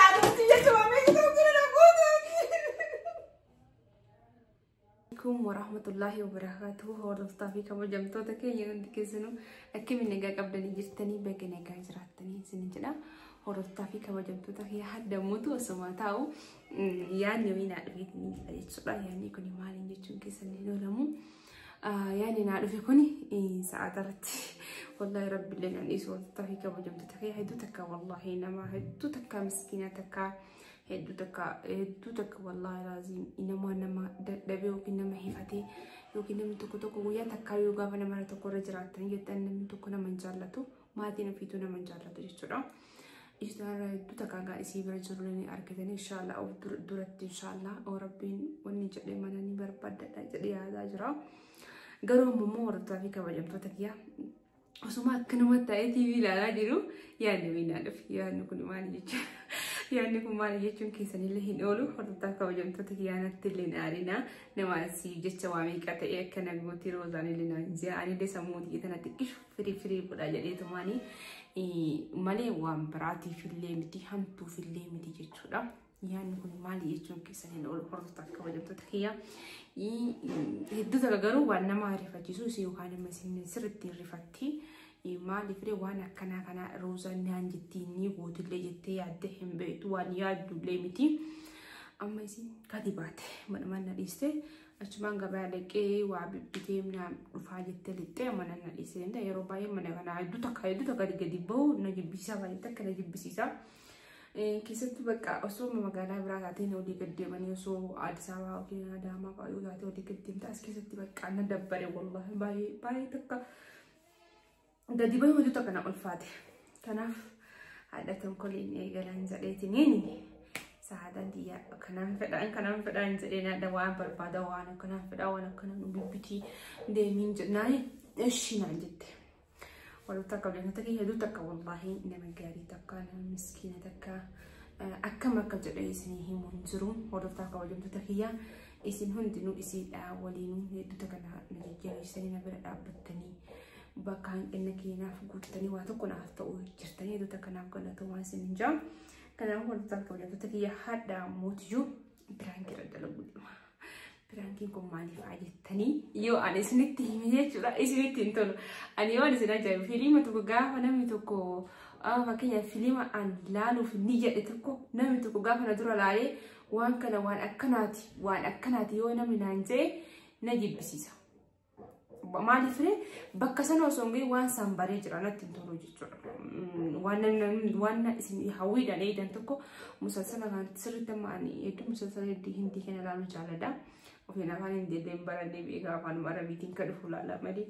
Saadumti jechuudha meeshaa tokko na goota. Alaikum warahmatullahi wabarakatuh. Hordoftaa fi kabajamtoota keenya hundi keessanuu akkamiin nagaa qabdanii jirtanii baga nagaa jiraattanii isin jedha. Hordoftaa fi kabajamtoota kiyya haddamuutu osuma taa'u yaadni wayii naa dhufeetii jira jechuudha. Yaadni kun maaliin jechuun keessan hin oolamu. Yaadni naa dhufe kun sa'aata irratti wallahi rabbillee naan dhiisu. Hordoftaa fi kabajamtoota kiyya, hedduu takka wallahi nama hedduu takka miskiina takka hedduu takka hedduu takka wallahi laaziim nama dadhabee yookiin nama hifatee yookiin namni tokko tokko guyyaa takkaa yoo gaafa nama tokko irra jiraatan jettan namni tokko nama hin jaallatu, maatiin ofiituu nama hin jaallatu jechuudha. Isheen hedduu takka gaa isii bira jiru ni argatanii inshaallah of duratti inshaallah rabbiin wanni jedhee mana ni barbaadadha jedhee yaadaa jira. Garuu ammoo hordoftaa fi kabajamtoota kiyya, osuma akkanuma ta'ee TV ilaalaa jiru yaadni wayii naa dhufe. Yaadni kun maali jechuudha? Yaadni kun maali jechuun keessanillee hin oolu. Hordoftaa kabajamtoota kiyyaa, natti illee naarina. Nama asii jecha waa meeqa ta'e akkana gootii roozaan illee naan ji'a. Anillee sammuu xiyya tana xiqqishu firii firii godha jedheetumaanii malee waan biraatiif illee miti, hamtuuf illee miti jechuudha. Yaadni kun maali jechuun keessan hin oolu, hordoftaa kabajamtoota kiyyaa. Hedduu takka garuu waan nama ariifachiisu isii yookaan immoo isin sirriitti hin rifatti. Maaliif waan akkanaa kana roozaan naan jettii ni gootillee jettee yaaddee hin beektu, waan yaaddullee miti. Amma isin gadi baate mana na dhiiste, achumaan gabaa dhaqee waa bibbitee naan dhufaa jettee lixxee mana na dhiiste. Yeroo baay'ee mana kana hedduu takka gadi bahu na jibbisiisa, baay'ee takka na jibbisiisa. Keessattuu bakka osoo magaalaa biraa taateen olii gad deemanii, osoo Addis Ababaa yookiin Adaamaa fa'aa yoo taate olii gad deemte, as keessatti bakka na dabbare wallahi baay'ee baay'ee takka gadi bahuu hedduu takka na ulfaate. Kanaaf haadha tonkoliin eegalan jedheetiniin sa'aataan xiyyaa kanaan fedhaan kanaan fedhaan jedheen haadha waan barbaada, waan akkanaan fedhaa, waan akkanaan nu bibbitii deemiin jennaan ishii naan jette. Waloota akka beekumsa kiyya, hedduu takka wallaahi nama gaarii takka, nama miskiina takka, akkam akka jedhee isinii himu hin jiru. Hordoftaa kabajamtoota kiyya, isin hundinuu isiidha waliinuu hedduu takka na jajjabeessanii, na bira dhaabbattanii, bakka hanqina keenyaaf guuttanii, waa tokko naaf ta'u jirtanii, hedduu takka naaf galatoomaa isin hin jaa. Kanaafuu hordoftaa kabajamtoota kiyya, hadha mootiyyuu prank irra dalaguu deema. Prankiin kun maaliif haa jettanii yoo ani isinitti hime jechuudha isinitti hin tolu. Ani yoo ani isin ajaa'ibu, fiilima tokko gaafa namni tokko, fakkeenyaaf fiilima ani laaluuf ni jedhe tokko, namni tokko gaafa na dura laalee waan kana waan akkanaati waan akkanaati yoo namni naan jedhe na jibbisiisa. Maaliif bakka sana osoo hin gahin waan san baree jira natti hin tolu jechuudha. Waan isin hawwiidhaan eegan tokko musalsala kan sirriitti amma ani hedduu musalsala hedduu hindii kana ilaaluu jaalladha. Ofiin afaan hindii illee hin barannee beekaa, afaan arabiitiin kan dhufu ilaala malee.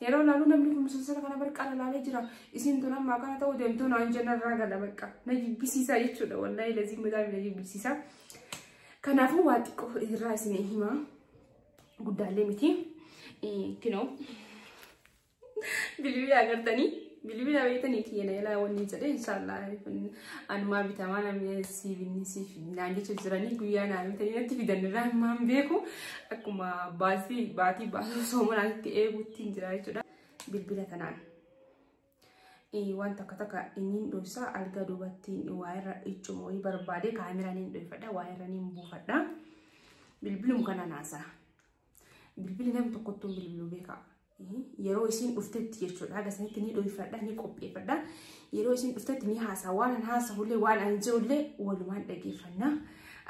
Yeroo ilaalu namni kun musalsala kana barqaala ilaalee jira. Isin tun amma akkana ta'uu deemtuu naan jennarraa gala bakka na jibbisiisa jechuudha. Wallaahi lazii mataa na jibbisiisa. Kanaafuu waa xiqqoo irraa isin hima. Guddaallee miti. Kinoo bilbila agartanii, bilbila beektanii kiyya na ilaa wanni jedhe inshaallah anumaa bitamaa namni siif siif naan jecha jiranii guyyaa naa bitanii natti fidan irraa himaan beeku, akkuma baasii baatii baasuu soomanaatti eeguutti hin jira jechuudha. Bilbila kanaan waan takka takka inni dhoysaa algaa duubatti waa irra iccuma wayii barbaade kaameraan hin dhoyfadha, waa irra ni buufadha. Bilbilum kana naasaa. Bilbilli namni tokkottuu bilbiluu beekaa. Yeroo isin dhuftetti jechuudha. Haga sanitti ni dhoyfadha, ni qopheeffadha. Yeroo isin dhuftetti ni haasaa. Waan an haasa'ullee waan an jirullee walumaan dhageeffanna.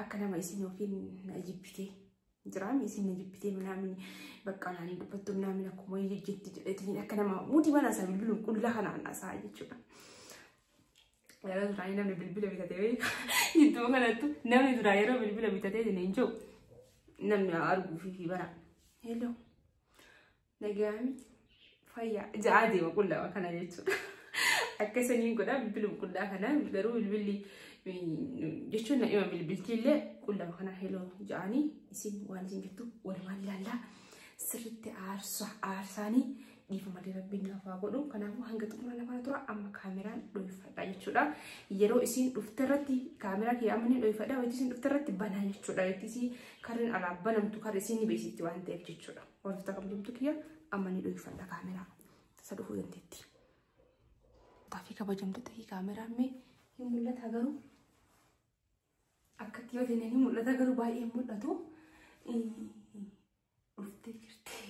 Akka nama isin yookiin na jibbitee jiraami, isin na jibbitee minaamin bakka naan dubbattu minaamin akkuma jetti jedheetiin akka nama muudii mana isaa bilbiluun qullaa kanaan haasaa jechuudha. Yeroo duraanii namni bilbila bitatee jidduu kanattu namni duraa yeroo bilbila bitatee hin jiru namni arguu fi bara. Hello. Nagaami. Fayyaa. Ja'aa deema qullaa kana jechuudha. Akka saniin godha bilbiluma qullaa kana, garuu bilbilli jechuun na dhima bilbiltiillee qullaa kana hello ja'anii isin waan isin jettu walumaan ilaallaa, sirriitti aarsaanii dhiifama malee rabbiin naaf haa godhu. Kanaafuu hanga xumura lafa tura, amma kaameraan dhoyfadha jechuudha. Yeroo isin dhufte irratti kaameraa kiyya amma ni dhoyfadha. Wayitii isin dhufte irratti banaa jechuudha. Wayitii isin karreen alaa banamtu karri isin ni beeksisti waan ta'eef jechuudha. Wantoota kabajamtu kiyya, amma ni dhoyfadha kaameraa. Tasa dhufuu dandeetti. Taafii kabajamtoota kiyya, kaameraan mee hin mul'ata garuu. Akkatti yoo ta'e ni mul'ata garuu baay'ee mul'atu. Dhuftee jirti.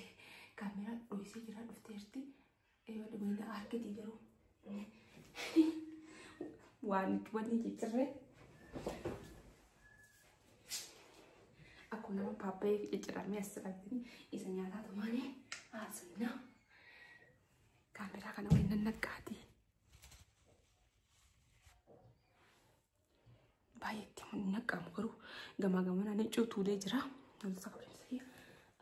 Kaameraa dhohisee jira dhuftee jirti. Eeyyuu harkitii garuu. Waan wanni ciccirree. Akkuma nama paappayyee cicciramee as qabdanii isa nyaataa tumaanii haasofna. Kaameraa kana waliin nannaqqaati. Baay'eetti naqqamu garuu gamaa gamanaan ni cuutuulee jira. Wantoota kabajamsa kiyya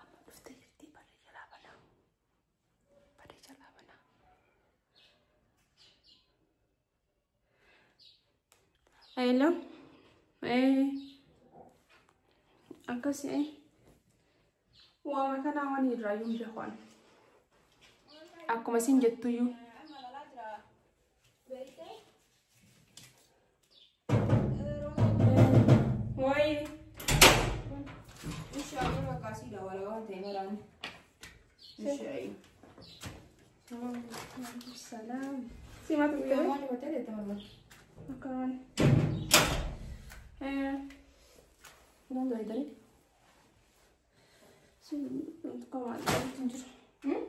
amma dhuftee jirti barree jalaa banaa. Barree jalaa banaa. Hello. Akkasii waama kanaa waan irraayyuu hin beekan. Akkuma isin jettuyyuu. Wayi. Salaam. Simaatu dhufee? Akkanumaan. Waan dalaguutti hin jiru.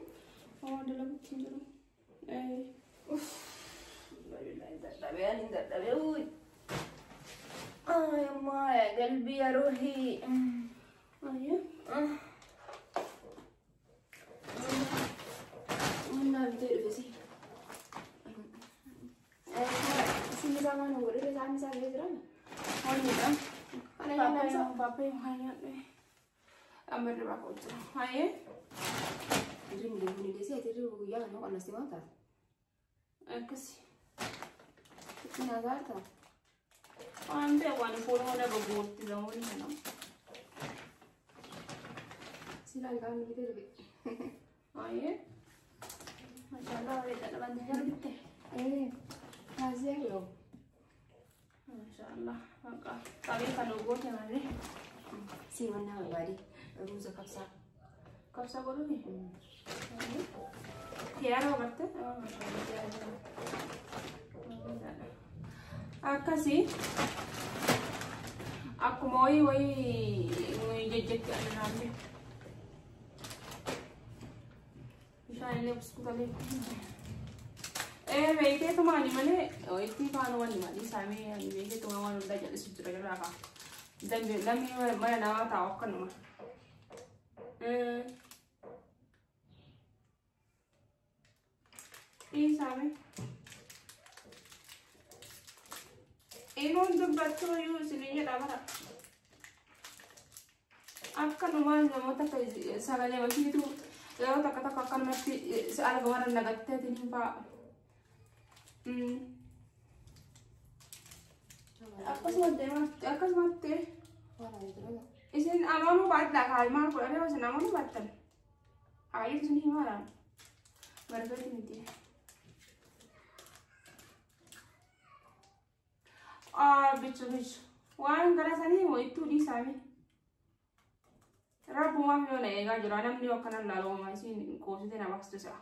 Waan dalaguutti hin jiru. يا قلبي يا روحي. أيوه. قلنا بتقرفسي. Akkasii akkuma wayii wayii jejjetti annaanne bishaan illee buskuutalee beekteetumaani malee itti faana wanni malee saamee ani beekteetuma waan hundaa jal'isu jira irraa kaa namni mana namaa taa'u akkanuma. Saamee. Inuun dubbattuu iyyuu isin jedha bara. Akkanumaan namoota sagalee wasiitu yeroo takka takka akkanumatti arga warra nagatteetiin fa'a. Akkasumatti isin amanuu baadhaa kaa'imaan fudhatee isin amanuu baattan. Haayyitu isin himaadhaan. Barbaadi miti. Bichu bichu waan gara sanii wayittuu dhiisaame. Rabbumaaf yoo na eegaa jira namni akkanan laaloomaa isin qoosite na baastu si'a.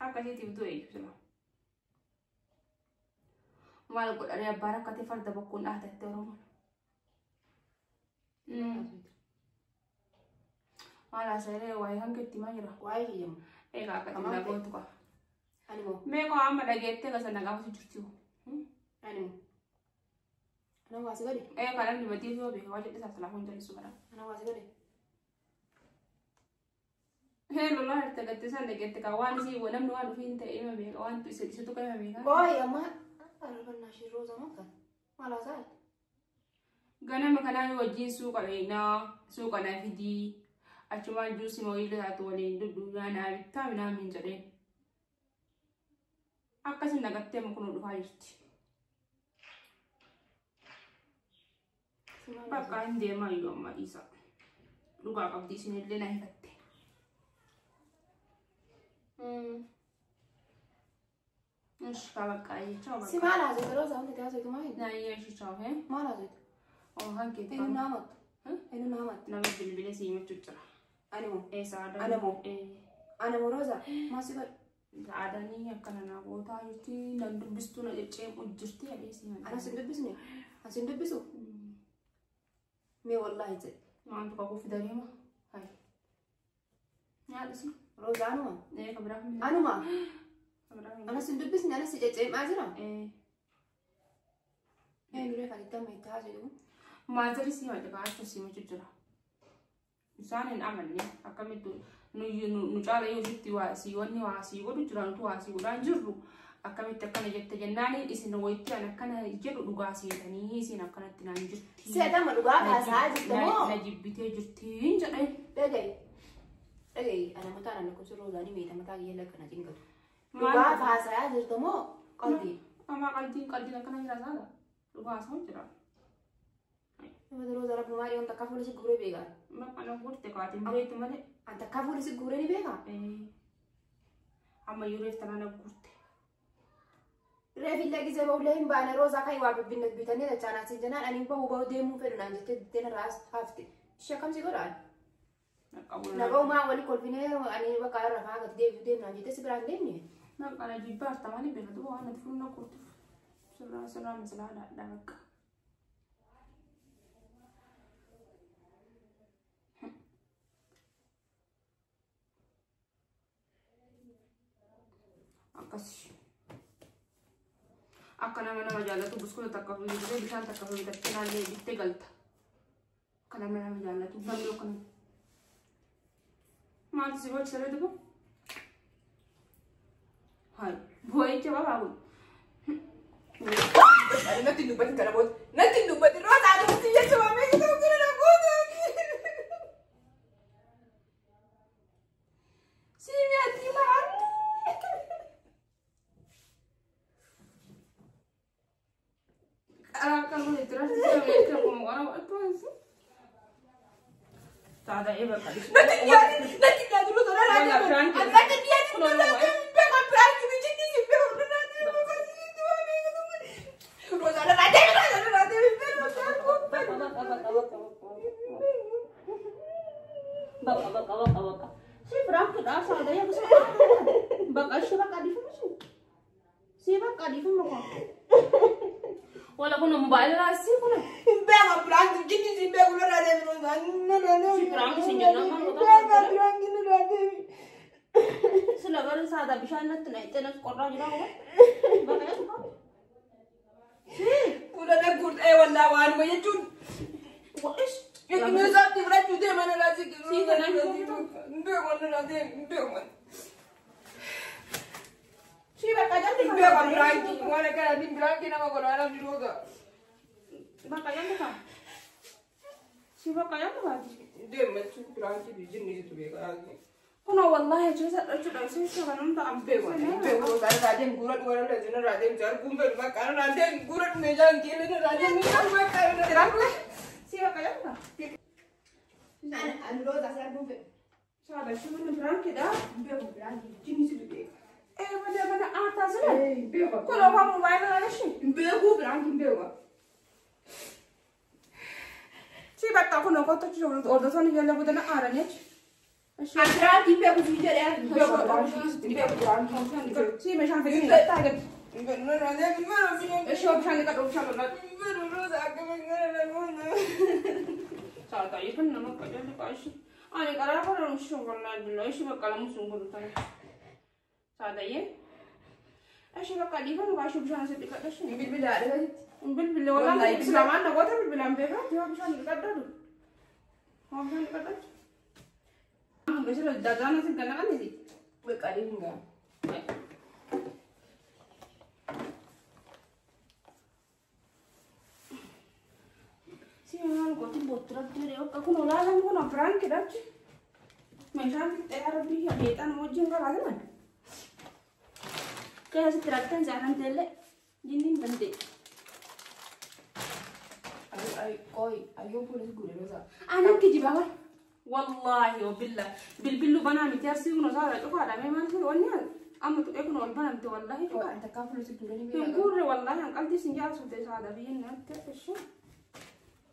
Akkasiitiif du'e jechuudha. Maal godhanii abbaan rakkate farda bokkuun dhaatatte Oromoon. Maal haasa'ee waa'ee hanga itti himaa jira. Waa'ee kiyyamu. Egaa akkatti nagootu qaba. Animo. Meeqa amma dhageettee gasa nagaafatu jirti. Animo. Ana waasi godhe. Egaa namni badii yoo beeku waa jedhe saaxilaaf hin jallisu bara. Ana waasi godhe. Lolaa hirta gattee isaan dhageette kaa waan isii namni waan ofii hin ta'e ima beeka waan isa tuqa ima beeka. Qoy amma arfannaa shirroo zaman kan maal haasaa? Ganama kanaa wajjin suuqa dhaqnaa suuqa naa fidii achumaan juusii mooyilii taatu waliin dudduubaa naa bittaa minaamin jedheen. Akkasin nagattee mukunuu dhufaa jirti. Bakka hin deemaa iyyuu amma dhiisa. Dhugaa qabdi isinillee na hifatte. Ishi kaa bakka jecha Si maal haasofte Rooza wanti haasofte maal? Naayyaa ishi chaafe. Maal haasofte? Oh hankeetti. Eenyu naa amattu? Eenyu naa amattu? Nama bilbilee si himachuu jira. Animo. Eessa aadaa? Animo. Animo Rooza maal si godhe? Saadanii akkana naa gootaa jirti nan dubbistuu na cecceequ jirti adeesi. Anas hin dubbisne? As hin dubbisu? Mee wallaahi jedhe. Maaltu kakuu fidanii Hai. Nyaadhisi. Roza anuma? Ee kabiraa fi Anuma? kabiraa fi. Anas hin dubbisne anas si cecceemaa jira? Ee. Mee nuree kan itti amma itti haasa'u. Maazari si mace kaachuu si machu jira. Isaan hin amanne akkamitti nu caala yoo sitti waa si wanni waa si godhu jira nutu waa si godhaan jirru akkamitti akkana jette jennaani isin wayitti an akkana jedhu dhugaa seetanii isin akkanatti naan jirti. Seetama dhugaa haasaa jirta moo? Na jibbitee jirtiin jedhee. Dhaga'i. Dhaga'i ana mataa na lakkoofsa Rozaanii meeta mataa kiyya lakkana cingatu. Dhugaa haasaa jirta moo qalbii? Amaa qalbiin qalbiin akkana jira saala. Dhugaa haasa'u jira. Nama Roza rabbi maal yoon takkaa fuula si guuree beekaa? Bakka na gurte kaatiin beektu malee. An takkaa fuula si guuree ni beekaa? Amma yeroo iftanaa na gurte. Reefillee gisee bahullee hin baane Rozaa kan waa bitanii dachaanaa siin jennaan ani bahu bahu deemuu fedhu naan jettee ditteen irraa hafte. Ishee akkam si godhaan? Nagaumaa wali kolfinee ani bakka irra faa gadi deebisu deemnaan naan jettee si biraan deemne. Bakka na jibbaa artamanii beekatu waan natti fuula na gurtuuf. Sirraa sirraa misilaa dhaadhaa bakka. Akkas. Akka nama nama jaallatu buskuta takka bitee bishaan takka bitattee naannoo bittee galta. Akka nama nama jaallatu namni akkana. Maaltu si gocha saree dubu? Hai, boo'icha babaa kun. Ani natti hin dubbatin kana booda. Natti hin dubbatin Rozaa nuti jecha maamee isa gura na goota. Si mi'aatti maal? Natti hin yaadin natti hin yaadin Rozaa na deemu. Natti hin yaadin Rozaa beeku biraanki bijinni si beeku na deemu. Rozaa na deemu Rozaa na deemu beeku. Bakka bakka bakka bakka. Si biraanki dha saada yaa bisa. Bakka ishee bakka adiifamu si. Si bakka adiifamu koo. Wala kun mobaayilii raasii kun. Beeku biraanki bijinni si beeku na deemu Rozaa na deemu. Si biraanki si jennaan maal godhaa? Beeku biraanki na deemu. Sila bara saada bishaan natti naqxee natti qorraa jira hoo. Bakka yaa tufa. Fuula na gurtee wallaa waanuma jechuun. Wa'ish. Inni isaatti fudhachuu deema na laasii. Si kana hin Beeku na deemu beeku. Si bakka jalli Beeku biraanki waan akkanaatiin biraanki nama godha waan jiruuta. Bakka jalli kaa. Si bakka jalli baati. Deema jechuun biraanki bijinni situ beekaa. Kuna wallahi jecha jechuudha ishee kan hunda Beeku beeku irraa deemu gura dhugaa irraa deemu irraa deemu arguun fedhu bakka irraa deemu gura meeshaan keessa irraa deemu bakka irraa deemu. Si bakka jalli kaa. Ani Rozaa si arguun fedhu. Saada ishee mana biraankiidha. Beeku biraanki bijinni situ beeka. Ee mana mana aartaa sila. Beeku. Kun afaan mobaayilii irraa ishee. Beeku biraanki beeku. Si bakka kun okkottu hordoftoonni jala budana aaranii achi. Ani biraanki beeku si jedhee. Beeku beeku biraanki. Si meeshaan fedhii dhiqataa gadi. Ishee bishaan dhiqadhu bishaan lolaa. Saada ifan nama qajalli qaashi. Ani qaraa kana ishee wallaahi billaa ishee bakka lamu sun godhu tani. Saada yee. Ishee bakka dhiifama qaashii bishaan asii dhiqadha ishee. Bilbila haadha. Bilbilli wallaahi islaamaan nagoota bilbilaan beekaa yoo bishaan dhiqadhu. Haa bishaan dhiqadhu. Bishaan daadaan asii ganaqan isi. Bakka adiin gaa. Si maal gooti boottura jedhee akka kun olaalaan kun afraan kidhachi. Meeshaan fixee rabbii adeexaan wajjin qabaatan. Keessa rakkan jaalan teelle jinniin danda'e. Qoy ayyoon poolisii guure Rozaa. Anan kijibaa bara. Wallaahi wabillah bilbillu banaa miti arsii kun osoo irraa cufaadha mee maal ta'e wanni amma tuqee kun ol banamte wallaahi cufaadha. An takkaa poolisii guure ni Hin beekaa. guurre wallaahi hanqaltii sin jaarsuuf ta'e saada biyyin natti ishee.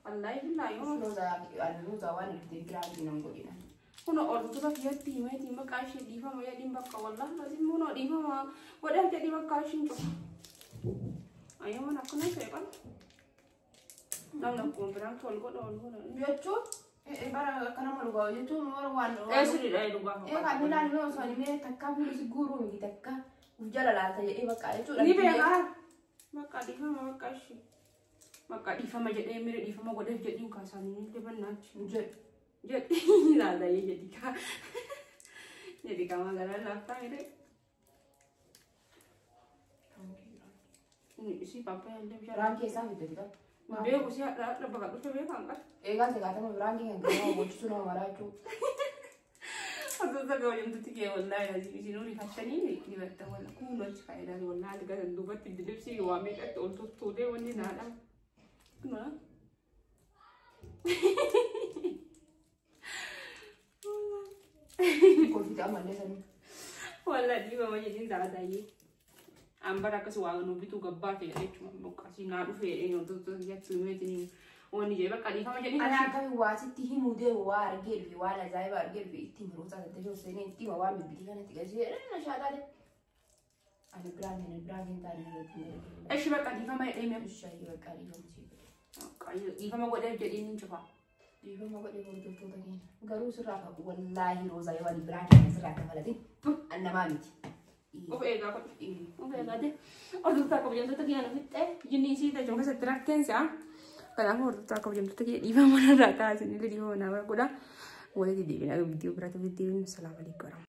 Wallaahi billaa yoo Rozaa ani Rozaa waan argite biraanki nan godhina. Kun hordoftoota kiyyatti himeetiin maqaa ishee dhiifama jedhiin bakka wallah lazim kun dhiifama godhan jedhii bakka ishiin cufa. Ayyaman akkana ta'e qaba. Namni akkuma biraan wal godha wal godha. Jechuun bara akkanama dhugaa jechuun bara waan. Eessuudha dhugaa. Kan milaan yoo osoo hin takka fuulli guuruu miti takka uf jala laata jedhee bakka jechuudha. Ni beekaa. Bakka dhiifama bakka ishee. Bakka dhiifama jedhee mira dhiifama godheef jedhiin kaasaanii ni dibannaachi. Jedhu. Jedhi ilaalaa jedhi kaa. Jedhi kaa magaalaa laaftaa jedhee. Si papa illee bishaan. Biraan keessaa fidde fida. Beeku si haadha bakka dhufe beekan qaba. Eegaa segaatama biraan kee kan kennamu gochisu nama maraachuu. Osoo kabajamtutti kee wallaahi isin rifattanii dibatta walla kun achi faayidaa wallaahi gatan duubatti dibsii waa meeqatti ol tuttuutee wanni naadha. Kunoo. Kolfite ammallee sanii. Wallaahi dhiifama jedhiin saadaayyee. An bara akkas waa nu bituu gabbaa ta'e jechuudha. Boqqasii naa dhufe wantoota jechuu meetiin wanni jedhe bakka dhiifama jedhiin. Ana akkami waa sitti himuu deemu waa argee dhufe waan ajaa'iba argee dhufe itti himu taate seenee itti hima waan bibbitii kanatti galchee na shaataate. Ani biraan hin biraan hin taane irratti hin darbu. Eshi bakka dhiifama jedhee mee. Shaayii bakka dhiifama siif godhe. Dhiifama godheef jedhiin hin cufa. Dhiifama godhee hordoftoota keenya. Garuu sirraa qabu wallaahi roozaa yoo ani biraan kana sirraa kafalatin an namaa miti. Of eegaa godhe. Of eegaa de. Hordoftoota kabajamtoota kiyya nu fixxee jinni isii tajaajila keessatti rakkeensa. Kanaafuu hordoftoota kabajamtoota kiyya dhiifama narraa taasisan illee dhiifama naa godha. Walitti deebina viidiyoo biraatti walitti deebinu. Salaamu alaikum.